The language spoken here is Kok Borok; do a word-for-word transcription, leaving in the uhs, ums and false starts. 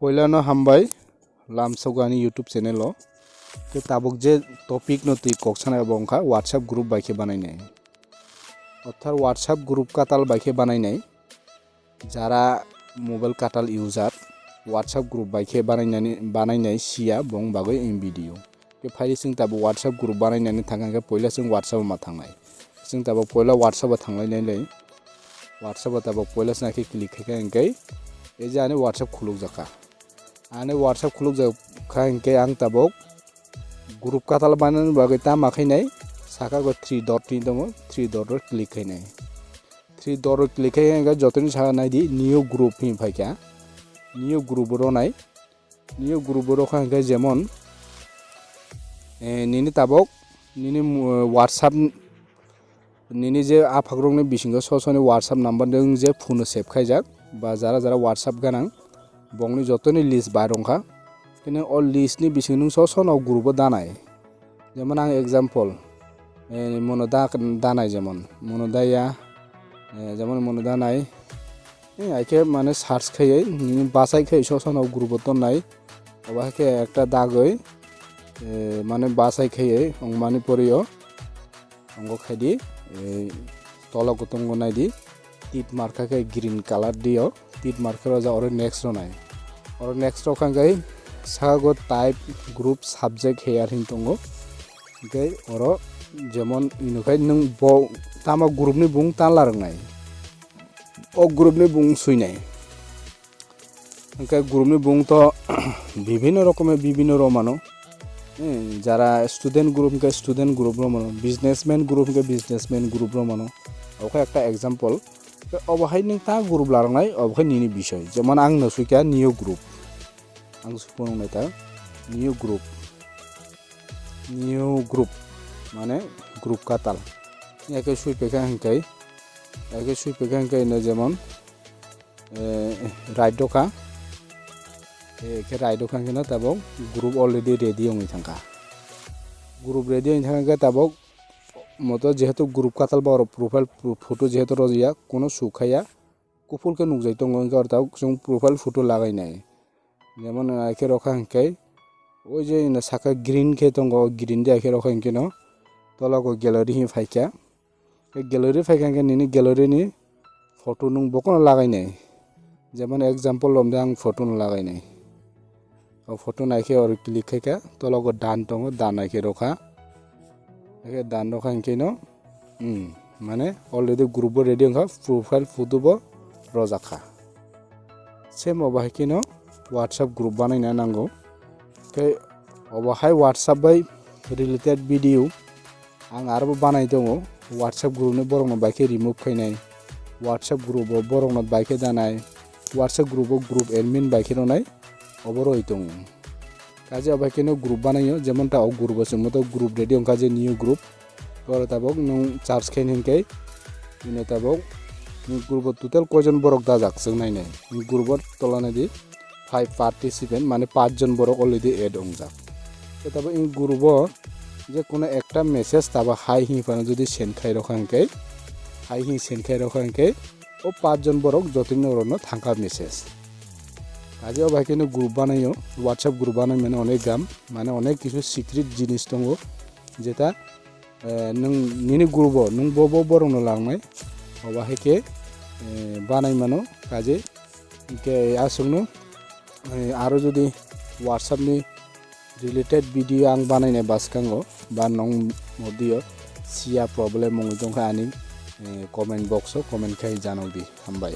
Poilano hambai lamsok ani YouTube channel o. Ke tabuk je topic no twi kok sanai bo wngkha WhatsApp group bai khe banainai. Orthat WhatsApp group katal bai khe banainai. Jara mobile katal user WhatsApp group bai khe banainani, banainai siya bong bagwi in video. Ke phaidi chwng tabuk WhatsApp group banainani thangkha hwnkhe poila chwng WhatsApp o ma thangnai. Chwng tabuk poila WhatsApp o thanglainai lai. WhatsApp o tabuk poila chwng khe click khaikha hwnkhe ei je ani WhatsApp khulukjakha. Ani WhatsApp khulukjakha hwnkhe ang tabuk group katal banani bagwi tama khainai saka go three dot ni tongo, three dot o click khainai. Three dot o click khai hwnkhe jotoni saka naidi new group hwnwi phaikha. New group o rwnai. New group o rwkha hwnkhe jemon, eh, nini tabuk nini mu-, WhatsApp nini je aphakrokni bisingo so soni WhatsApp number nwng je phone o save khaijak ba jara jara WhatsApp ganang bongni jotoni list bai rwngkha. Khe o list ni bisingo nwng so sono group o danai. Jemon ang example, eh, mono da, danai jemon, mono daya, eh, jemon mono danai, eh, haikhe mane search khaiwi, nini bachai khai so sono group o tonnai, obo haikhe ekta dagwi, eh, mane bachai khaiwi wngmani porio, wngo khaidi, eh, tolo kutung bo naidi. Tit markha khe green color dio, tit markha rojak oro next rwnai. Oro next rokha hwnkhe saka go type group subject here hin tongo. Hwnkhe oro jemon ino khai nwng bo tamo group ni bung tanla rwnai. O group ni bung swinai. Hwnkhe group ni bung to bibhinno rokomer bibhinno rw mano. Hmm, jara student group hwnkhe student group rw mano, businessman group hwnkhe businessman group rw mano. Obo khe ekta example. Obo hai nwng ta group larwnai, obo khe nini bisoi. Jemon ang no suikha new group. Ang suphunung nai ta new group. New group mane group katal. Yakhe sui pekha hwnkhe, yakhe sui pekha hwnkhe ino jemon, eh, right dokha. Eh, khe right dokha hwnkhe no tabuk group already ready wngwi thangkha. Group ready wngwi thangkha hwnkhe tabuk moto jehetu group katal ba oro profile photo jehetu rwjak ya, kuno su khaiya, kuphur khe nukjai tongo, hwnkhe oro tabuk chwng profile photo lagai nai. Jemon, ah, khe rokha hwnkhe, o je ino saka green khe tongo, o green de khe rokha hwnkhe no, tolo go gallery hwnwi phaikha. Khe gallery phaikha hwnkhe nini gallery ni photo nwng bokono lagai nai. Jemon example lom de ang photo no lagai nai. O photo naikhe oro click khaikha, tolo go done tongo, done naikhe rokha. Naikhe done rokha hwnkhe no, hmm, mane already group bo ready wngkha, profile photo bo rojak kha. Same obo hai kheno WhatsApp group banaina nango. Khe obo hai WhatsApp bai related video ang aro bo banai tongo. WhatsApp group ni borok no bai khe remove khainai, WhatsApp group o borok no bai khe danai, WhatsApp group o group admin bai khe rwnai, obo rwui tongo. Kaje obo hai kheno group banaio, jemon ta o group o chwngmo to group ready wngkha je new group. Oro tabuk nwng search khe hwnkhe, bini tabuk nwng group o total koijon borok dajak chwng nainai. Nwng group o tola naidi five participant, mane pach jon borok already add wngjak. Tei tabuk nwng group o je kono ekta message tabuk hai hwnwi phano jodi send khai rokha hwnkhe, hai hwnwi send khai rokha hwnkhe, o pach jon borok jotoni norokno thangkha message. Kaje obo hai kheno group banaio, WhatsApp group banai mane onek gam, mane onek kisu secret jinis tongo, jeta eh, nwng nini group o nwng bo bo borok no langnai, obo hai khe, eh, banai mano kaje. Hwnkhe aswkno, eh, aro jodi WhatsApp ni related video ang banainai bwskango ba nwng modio siya problem wngwi tongkha ani, eh, comment box o comment khai janokdi. Hambai.